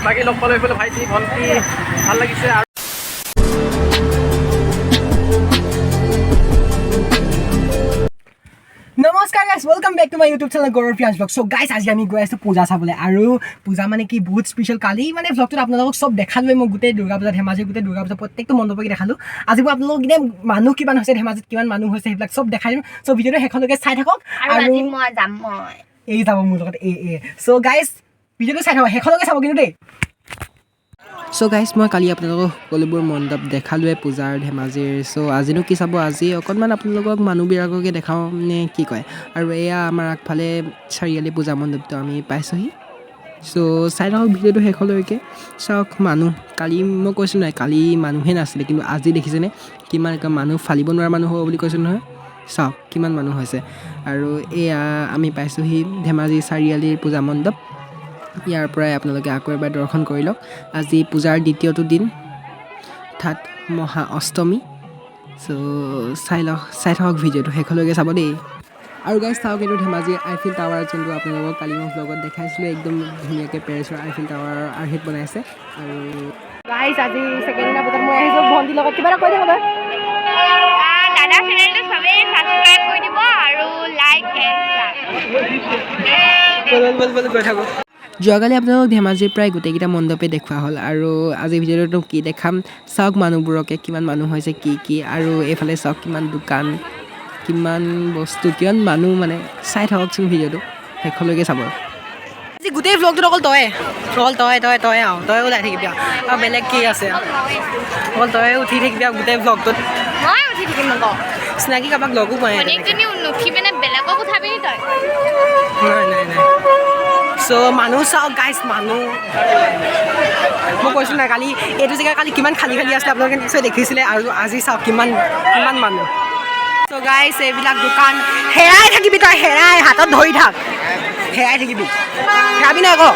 বাকী লগ পালোঁ এইফালে ভাইটি ভণ্টি, ভাল লাগিছে। আৰু নমস্কাৰ guys, welcome back to my YouTube channel Gaurav Priyas vlog. So guys, আজি আমি গৈ আছোঁ পূজা চাবলৈ। আৰু পূজা মানে কি, বহুত স্পেচিয়েল। কালি মানে ভ্লগটোত আপোনালোকক চব দেখালোৱে মই, গোটেই দুৰ্গা পূজা, ধেমাজিৰ গোটেই দুৰ্গা পূজা প্ৰত্যেকটো মণ্ডপকে দেখালোঁ। আজি মই আপোনালোকক একদম মানুহ কিমান হৈছে, ধেমাজিত কিমান মানুহ হৈছে, সেইবিলাক চব দেখাই দিম। চ' ভিডিঅ'টো শেষলৈকে চাই থাকক। আৰু আজি মই যাম মই। এই যাব মোৰ লগত এই এই। চ' গাইজ, ভিডিঅ'টো চাই থাকক, শেষলৈকে চাব কিন্তু দেই। চ' গাইজ, মই কালি আপোনালোকক সকলোবোৰ মণ্ডপ দেখালোৱে পূজাৰ ধেমাজিৰ। চ' আজিনো কি চাব, আজি অকণমান আপোনালোকক মানুহবিলাককে দেখাওঁ নে কি কয়। আৰু এয়া আমাৰ আগফালে চাৰিআলি পূজা মণ্ডপটো আমি পাইছোঁহি। চ' চাই থাকক ভিডিঅ'টো শেষলৈকে। চাওক মানুহ, কালি মই কৈছোঁ নাই, কালি মানুহে নাছিলে, কিন্তু আজি দেখিছেনে কিমান একে মানুহ, ফালিব নোৱাৰা মানুহ হ'ব বুলি কৈছোঁ নহয়। চাওক কিমান মানুহ হৈছে। আৰু এয়া আমি পাইছোঁহি ধেমাজি চাৰিআলিৰ পূজা মণ্ডপ। ইয়াৰ পৰাই আপোনালোকে আকৌ এবাৰ দৰ্শন কৰি লওক। আজি পূজাৰ দ্বিতীয়টো দিন, অৰ্থাৎ মহা অষ্টমী। চ' চাই লওক, চাই থাকক ভিডিঅ'টো শেষলৈকে চাব দেই। আৰু গাইজ চাওক, এইটো ধেমাজিৰ আইফিল টাৱাৰ, যোনটো আপোনালোকক কালি মই ভ্লগত দেখাইছিলোঁ। একদম ধুনীয়াকৈ পেৰিছৰ আইফিল টাৱাৰৰ আৰ্হিত বনাইছে। আৰু গাইজ, আজি ছেকেণ্ড দিনা পূজাত মই আহিছোঁ ভণ্টিৰ লগত। কিবা এটা কৈ থাকো তই। দাদা চেনেলটো চবেই ছাবস্ক্ৰাইব কৰি দিব আৰু লাইক এণ্ড ব'ল ব'ল ব'ল, গৈ থাকোঁ। যোৱাকালি আপোনালোকক ধেমাজিৰ প্ৰায় গোটেইকেইটা মণ্ডপে দেখুওৱা হ'ল। আৰু আজিৰ ভিডিঅ'টোতো কি দেখাম, চাওক মানুহবোৰকে কিমান মানুহ হৈছে, কি কি। আৰু এইফালে চাওক কিমান দোকান, কিমান বস্তু, কিমান মানুহ, মানে চাই থাককচোন ভিডিঅ'টো শেষলৈকে চাব। আজি গোটেই ভ্লগটোত অকল তয়ে, অকল তই তই তই আৰু তই ওলাই থাকিবি আৰু বেলেগ কি আছে? অকল তই উঠি থাকিবি আৰু গোটেই ভ্লগটোত। মই উঠি থাকিম আকৌ। চিনাকি কাৰোবাক লগো পোৱা নাই তেনেকে। ভনীকজনী নুঠি পিনে বেলেগক উঠাবি নি তই? নাই নাই নাই। চ' মানুহ চাওক গাইজ, মানুহ। মই কৈছোঁ নাই, কালি এইটো জেগা কালি কিমান খালী খালী আছিলে, আপোনালোকে নিশ্চয় দেখিছিলে। আৰু আজি চাওক কিমান কিমান মানুহ। চ' গাইজ, এইবিলাক দোকান। হেৰাই থাকিবি তই, হেৰাই হাতত ধৰি থাক, হেৰাই থাকিবি, হেৰাবি নাই আকৌ।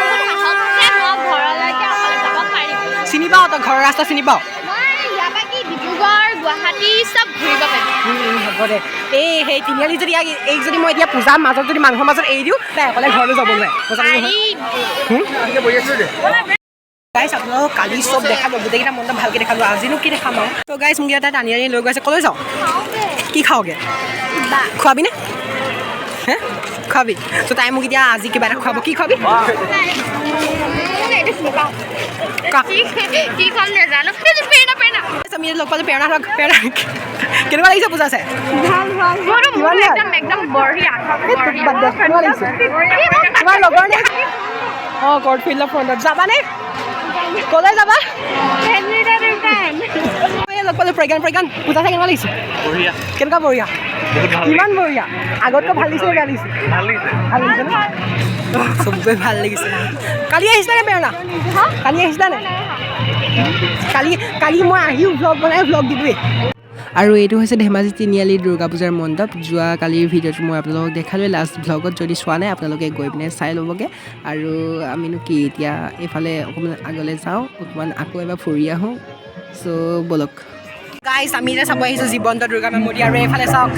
বহুত সাহস আছে, মই ঘৰলৈকে অকলে যাব পাৰিম। চিনি পাওঁ তই ঘৰৰ ৰাস্তা চিনি পাওঁ? মই ইয়াৰ পৰা কি ডিব্ৰুগড়, গুৱাহাটী চব ঘূৰিব পাৰিম। হ'ব দে। এই সেই তিনিআলি যদি এইক যদি মই এতিয়া পূজাৰ মাজত যদি মানুহৰ মাজত এৰি দিওঁ, তাই অকলে ঘৰলৈ যাব নোৱাৰে। সঁচাকৈ নহয়? পাৰিম। গাইছ, আপোনালোকক কালি চব দেখালো, গোটেইকেইটা মণ্ডপ ভালকৈ দেখালোঁ। আজিনো কি দেখাম আৰু? ত' গাইছ, মোক ইয়াত টানি আনি লৈ গৈ আছে। ক'লৈ যাওঁ? কি খাওঁগৈ? খোৱাবিনে হে? খোৱাবি? চ' তাই মোক এতিয়া আজি কিবা এটা খুৱাব। কি খুৱাবি? এইটো চিনি পাওঁ। কাক? কি কি খাম নাজানো। প্ৰেৰণা, প্ৰেৰণা। আমি লগ পালোঁ প্ৰেৰণা। প্ৰেৰণা, কেনেকুৱা লাগিছে পূজা চাই? মোৰতো কিমান ভাল? একদম একদম বঢ়িয়া। এই বাদ দে, কেনেকুৱা লাগিছে? তোমাৰ লগৰ নে? অঁ, কৰ্ট ফিল্ডৰ ফ্ৰণ্টত যাবানে? ক'লৈ যাবা? এই লগ পালোঁ প্ৰজ্ঞান। প্ৰজ্ঞান, পূজা চাই কেনেকুৱা লাগিছে? বঢ়িয়া। কেনেকুৱা বঢ়িয়া? বহুত ভাল। কিমান বঢ়িয়া? আগতকৈ ভাল লাগিছে নে বেয়া লাগিছে? ভাল লাগিছে। ভাল লাগিছে ন? চবৰে ভাল লাগিছে। কালি আহিছিলা নে প্ৰেৰণা? কালি আহিছিলা নে? কালি কালি মই আহিও ভ্লগ বনাই ভ্লগ দিলোৱেই। আৰু এইটো হৈছে ধেমাজি তিনিআলি দুৰ্গা পূজাৰ মণ্ডপ। যোৱাকালিৰ ভিডিঅ'টো মই আপোনালোকক দেখালোৱে লাষ্ট ভ্লগত। যদি চোৱা নাই, আপোনালোকে গৈ পিনে চাই ল'বগৈ। আৰু আমিনো কি, এতিয়া এইফালে অকণমান আগলৈ যাওঁ, অকণমান আকৌ এবাৰ ফুৰি আহোঁ। চ' ব'লক। গাইজ, আমি এতিয়া চাব আহিছোঁ জীৱন্ত দুৰ্গা মূৰ্তি। আৰু এইফালে চাওক,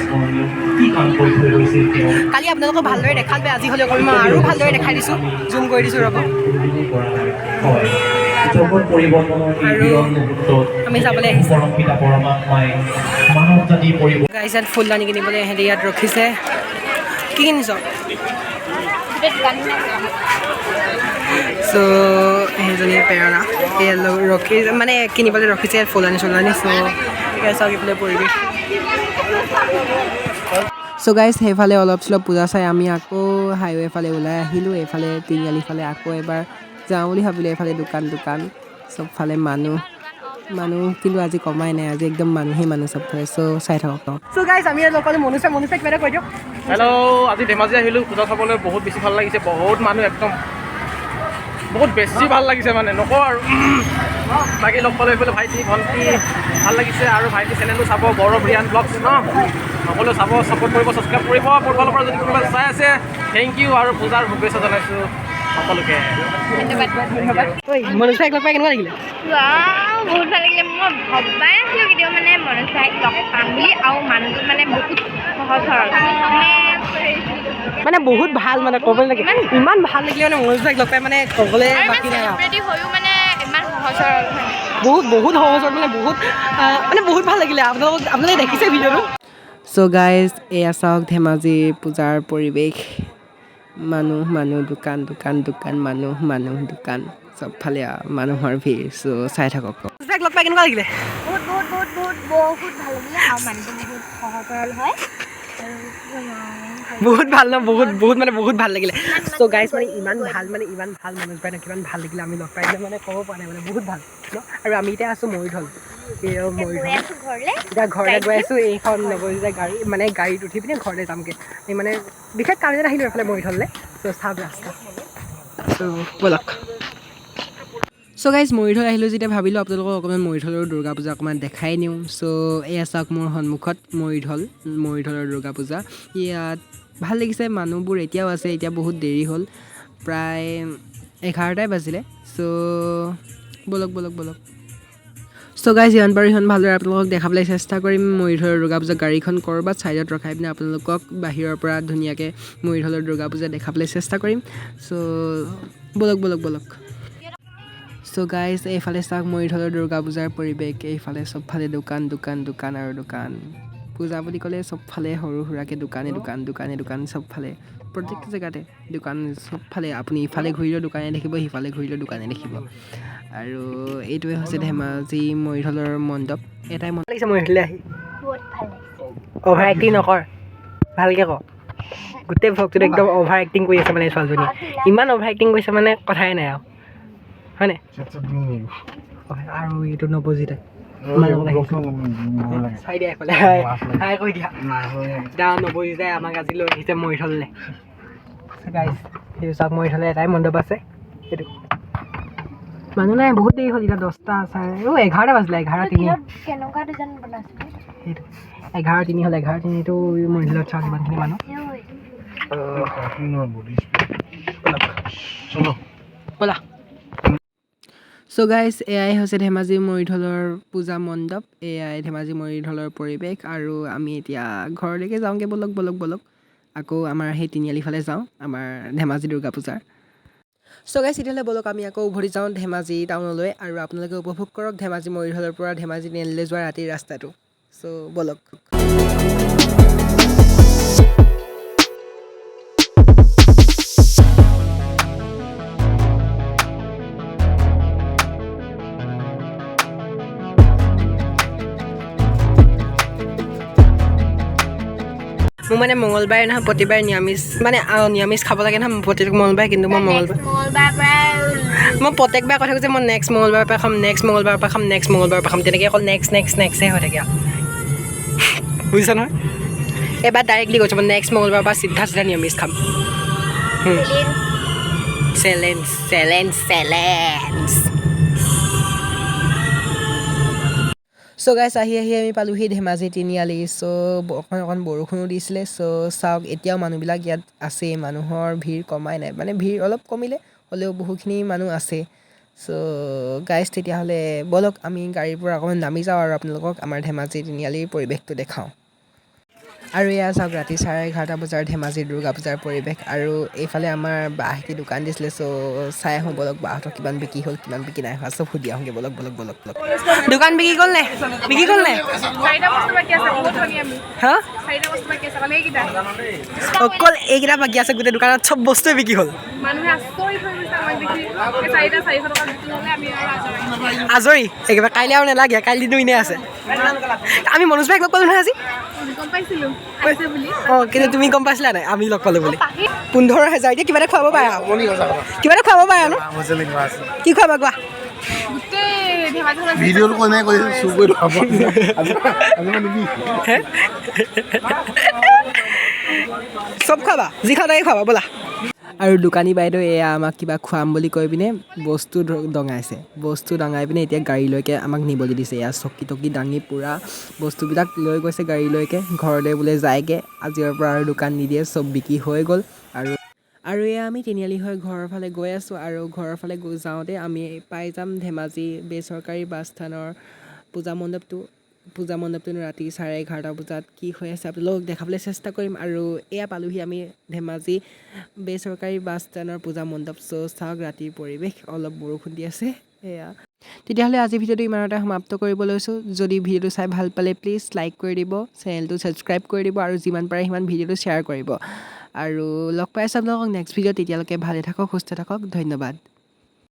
কালি আপোনালোকক ভালদৰে দেখালোৱে, আজি হ'লেও অকণমান মই আৰু ভালদৰে দেখাই দিছোঁ। জুম কৰি দিছোঁ, ৰ'ব। জগত পৰিৱৰ্তনৰ এই আৰু বিৰল মুহূৰ্তত আমি যাবলৈ আহিছোঁ। পৰমপিতা পৰমাত্মাই মানৱ জাতিৰ পৰিৱৰ্তন গাইজ, ইয়াত ফুলদানি কিনিবলৈ ইহঁতে ইয়াত ৰখিছে। কি কিনিছ? চ' সেইজনী প্ৰেৰণা, ইয়াত ৰখি মানে কিনিবলৈ ৰখিছে ইয়াত ফুলদানি চুলদানি। চ' ইয়াত চাওক এইফালে পৰিৱেশ। চ' গাইজ, সেইফালে অলপ চলপ পূজা চাই আমি আকৌ হাইৱে ফালে ওলাই আহিলোঁ। এইফালে তিনিআলি ফালে আকৌ এবাৰ যাওঁ বুলি ভাবিলোঁ। এইফালে দোকান দোকান, চবফালে মানুহ মানুহ, কিন্তু আজি কমাই নাই, আজি একদম মানুহেই মানুহ চবফালে। চ' চাই থাকক। চ' গাইজ, আমি ইয়াত লগ পালোঁ মনুজ। মনুজ, কিবা এটা কৈ দিয়ক। হেল্ল', আজি ধেমাজি আহিলোঁ পূজা চাবলৈ। বহুত বেছি ভাল লাগিছে, বহুত মানুহ, একদম বহুত বেছি ভাল লাগিছে, মানে নকওঁ আৰু। বাকী লগ পালোঁ এইফালে ভাইটি ভণ্টি, ভাল লাগিছে। আৰু ভাইটি চেনেলটো চাব, গৌৰৱ ৰিয়ান ব্লগছ ন, সকলোৱে চাব, ছাপোৰ্ট কৰিব, ছাবস্ক্ৰাইব কৰিব। মোৰ ফালৰ পৰা যদি কোনোবা চাই আছে, thank U আৰু পূজাৰ শুভেচ্ছা জনাইছোঁ সকলোকে। ধন্যবাদ। ধন্যবাদ। ঐ মনোজ ভাইক লগ পাই কেনেকুৱা লাগিলে? ৱাও, বহুত ভাল লাগিলে। মই ভবাই নাছিলোঁ কেতিয়াও মানে মনোজ ভাইক লগ পাম বুলি। আৰু মানুহটো মানে বহুত সহজ সৰল মানে। মানে বহুত ভাল, মানে ক'ব লাগে ইমান ভাল লাগিলে মানে মনোজ ভাইক লগ পাই, মানে ক'বলৈ আৰু ইমান বাকী নাই আৰু। চেলিব্ৰিটি হৈও মানে ইমান সহজ সৰল মানে। বহুত বহুত সহজ সৰল, মানে বহুত মানে বহুত ভাল লাগিলে। আপোনালোকে দেখিছে ভিডিঅ'টো। চ' গাইজ, এয়া চাওক ধেমাজিৰ পূজাৰ পৰিৱেশ। মানুহ মানুহ, দোকান দোকান দোকান, মানুহ মানুহ, দোকান, চবফালে আৰু মানুহৰ ভিৰ। চ' চাই থাকক। মনোজ ভাইক লগ পাই কেনেকুৱা লাগিলে? বহুত বহুত বহুত বহুত বহুত ভাল লাগিলে আৰু মানুহটো বহুত সহজ সৰল হয় আৰু বহুত ভাল ন? বহুত বহুত, মানে বহুত ভাল লাগিলে। চ' গাইজ, মানে ইমান ভাল, মানে ইমান ভাল মনোজ ভাই ন, কিমান ভাল লাগিলে আমি লগ পাই কিনে, মানে ক'ব পৰা নাই, মানে বহুত ভাল ন। আৰু আমি এতিয়া আছোঁ মৰিধল, এই গৈ মৰিধল। আছোঁ ঘৰলৈ। এতিয়া ঘৰলৈ গৈ আছোঁ। এইখন নৱজিতা গাড়ী, মানে গাড়ীত উঠি পিনে ঘৰলৈ যামগৈ। এই মানে বিশেষ কাম এটাত আহিলোঁ এইফালে মৰিধললৈ। চ' চাওক ৰাস্তা। চ' ব'লক। চ' গাইজ, মৰিধল আহিলোঁ যেতিয়া ভাবিলোঁ আপোনালোকক অকণমান মৰিধলৰ দুৰ্গা পূজা অকণমান দেখাই নিওঁ। চ' এয়া চাওক মোৰ সন্মুখত মৰিধল, মৰিধলৰ দুৰ্গা পূজা। ইয়াত ভাল লাগিছে, মানুহবোৰ এতিয়াও আছে। এতিয়া বহুত দেৰি হ'ল, প্ৰায় 11টাই বাজিলে। চ' ব'লক ব'লক ব'লক। চ' গাইজ, যিমান পাৰোঁ সিমান ভালদৰে আপোনালোকক দেখাবলৈ চেষ্টা কৰিম মৰিধলৰ দুৰ্গা পূজা। গাড়ীখন ক'ৰবাত ছাইডত ৰখাই পিনে আপোনালোকক বাহিৰৰ পৰা ধুনীয়াকৈ মৰিধলৰ দুৰ্গা পূজা দেখাবলৈ চেষ্টা কৰিম। চ' ব'লক ব'লক ব'লক। চ' গাইজ, এইফালে চাওক মৰিধলৰ দুৰ্গা পূজাৰ পৰিৱেশ। এইফালে চবফালে দোকান দোকান দোকান আৰু দোকান। পূজা বুলি ক'লে চবফালে সৰু সুৰাকৈ দোকানে দোকান, দোকানে দোকান, চবফালে প্ৰত্যেকটো জেগাতে দোকান। চবফালে আপুনি ইফালে ঘূৰিলেও দোকানে দেখিব, সিফালে ঘূৰিলেও দোকানে দেখিব। আৰু এইটোৱে হৈছে ধেমাজি মৰিধলৰ মণ্ডপ, এটাই মণ্ডপ। লাগিছে মৰিধললৈ আহি? বহুত ভাল লাগিছে। অভাৰ এক্টিং নকৰ, ভালকৈ ক। গোটেই ভ্লগটোত একদম অভাৰ এক্টিং কৰি আছে, মানে এই ছোৱালীজনীয়ে ইমান অভাৰ এক্টিং কৰিছে, মানে কথাই নাই আৰু, হয়নে? আৰু এইটো নৱজিতে চাই দিয়া, এইফালে হাই হাই কৈ দিয়া। এতিয়া নৱজিতাই আমাক আজি লৈ আহিছে মৰিধললৈ। গাইজ, সেইটো চাওক, মৰিধলে এটাই মণ্ডপ আছে সেইটো। মানুহ নাই, বহুত দেৰি হ'ল। এতিয়া 10টা চাৰে 11টা বাজিলে, 11:03। কেনেকুৱা ডিজাইন বনাইছিলে? সেইটো 11:03 হ'ল, 11:03টো। মৰিধলত চাওক ইমানখিনি মানুহ। ব'লা। চ' গাইজ, এয়াই হৈছে ধেমাজি মৰিধলৰ পূজা মণ্ডপ, এয়াই ধেমাজি মৰিধলৰ পৰিৱেশ। আৰু আমি এতিয়া ঘৰলৈকে যাওঁগৈ। ব'লক ব'লক ব'লক। আকৌ আমাৰ সেই তিনিআলি ফালে যাওঁ, আমাৰ ধেমাজি দুৰ্গা পূজাৰ। চ' গাইজ, তেতিয়াহ'লে ব'লক, আমি আকৌ উভতি যাওঁ ধেমাজি টাউনলৈ আৰু আপোনালোকে উপভোগ কৰক ধেমাজি মৰিধলৰ পৰা ধেমাজি তিনিআলিলৈ যোৱা ৰাতিৰ ৰাস্তাটো। চ' ব'লক। মোৰ মানে মঙলবাৰে নহয়, প্ৰতিবাৰে নিৰামিষ, মানে নিৰামিষ খাব লাগে নহয় প্ৰত্যেক মঙলবাৰে, কিন্তু মই মঙলবাৰ মঙলবাৰ পৰাই মই প্ৰত্যেকবাৰ কথা কৈছে, মই নেক্সট মঙলবাৰৰ পৰা খাম, নেক্সট মঙলবাৰৰ পৰা খাম, নেক্সট মঙলবাৰৰ পৰা খাম, তেনেকৈ অকল নেক্সট নেক্সট নেক্সটে হৈ থাকে আৰু, বুজিছা নহয়? এবাৰ ডাইৰেক্টলি কৈছোঁ, মই নেক্সট মঙলবাৰৰ পৰা চিধা চিধা নিৰামিষ খাম। Challenge, challenge, challenge. চ' গাইছ, আহি আহি আমি পালোহি ধেমাজি তিনিআলি। চ' অকণ অকণ বৰষুণো দিছিলে। চ' চাওক, এতিয়াও মানুহবিলাক ইয়াত আছেই, মানুহৰ ভিৰ কমাই নাই, মানে ভিৰ অলপ কমিলে হ'লেও বহুখিনি মানুহ আছে। চ' গাইছ, তেতিয়াহ'লে ব'লক, আমি গাড়ীৰ পৰা অকণমান নামি যাওঁ আৰু আপোনালোকক আমাৰ ধেমাজি তিনিআলিৰ পৰিৱেশটো দেখাওঁ। আৰু এয়া চাওক ৰাতি 11:30 বজাৰ ধেমাজিৰ দুৰ্গা পূজাৰ পৰিৱেশ। আৰু এইফালে আমাৰ বাহঁতে দোকান দিছিলে। চ' চাই আহোঁ ব'লক, বাহঁতৰ কিমান বিক্ৰী হ'ল, কিমান বিক্ৰী নাই হোৱা, চব সুধি আহোঁগৈ। ব'লক ব'লক ব'লক ব'লক। দোকান বিক্ৰী গ'ল নে? বিক্ৰী গ'ল নে? চাৰিটা বস্তু বাকী আছে, বহুত ধনী আমি। হা? চাৰিটা বস্তু বাকী আছে, অকল এইকেইটা। অকল এইকেইটা বাকী আছে, গোটেই দোকানত চব বস্তুৱে বিক্ৰী হ'ল। মানুহে আচৰিত হৈ গৈছে আমাক দেখি। এই চাৰিটা 400 টকা বিক্ৰী হ'লে আমি আৰু আজৰি। আজৰি একেবাৰে, কাইলৈ আৰু নালাগে, কাইলৈ দিনটো এনেই আছে। আমি মনোজ ভাইক লগ পালোঁ নহয় আজি। গম পাইছিলোঁ আহিছে বুলি। অঁ, কিন্তু তুমি গম পাইছিলা নাই আমি লগ পালোঁ বুলি? 15,000, এতিয়া কিবা এটা খুৱাব পাৰা, কিবা এটা খুৱাব পাৰা ন? কি খুৱাবা কোৱা। গোটেই ধেমাজিখনত ভিডিঅ'টো কোনে কৰিছে, চুৰ কৰি থোৱা আজি আজি মই নিবি। হে, চব খুৱাবা, যি খাওঁ তাকে খুৱাবা, ব'লা। আৰু দোকানী বাইদেউ এয়া আমাক কিবা খুৱাম বুলি কৈ পিনে বস্তু দঙাইছে, বস্তু দাঙাই পিনে এতিয়া গাড়ীলৈকে আমাক নিবলৈ দিছে। এয়া চকী টকী দাঙি পূৰা বস্তুবিলাক লৈ গৈছে গাড়ীলৈকে, ঘৰলৈ বোলে যায়গৈ। আজিৰ পৰা আৰু দোকান নিদিয়ে, চব বিক্ৰী হৈ গ'ল। আৰু এয়া আমি তিনিআলি হৈ ঘৰৰ ফালে গৈ আছোঁ আৰু ঘৰৰ ফালে গৈ যাওঁতে আমি পাই যাম ধেমাজি বেচৰকাৰী বাছ স্থানৰ পূজা মণ্ডপটো। পূজা মণ্ডপটোনো ৰাতি 11:30 বজাত কি হৈ আছে আপোনালোকক দেখাবলৈ চেষ্টা কৰিম। আৰু এয়া পালোহি আমি ধেমাজি বেচৰকাৰী বাছ ষ্টেণ্ডৰ পূজা মণ্ডপ। চ' চাওক ৰাতিৰ পৰিৱেশ, অলপ বৰষুণ দি আছে এয়া। তেতিয়াহ'লে আজি ভিডিঅ'টো ইমানতে সমাপ্ত কৰিব লৈছোঁ। যদি ভিডিঅ'টো চাই ভাল পালে প্লিজ লাইক কৰি দিব, চেনেলটো ছাবস্ক্ৰাইব কৰি দিব আৰু যিমান পাৰে সিমান ভিডিঅ'টো শ্বেয়াৰ কৰিব। আৰু লগ পাই আছোঁ আপোনালোকক নেক্সট ভিডিঅ'ত। তেতিয়ালৈকে ভালে থাকক, সুস্থ থাকক, ধন্যবাদ।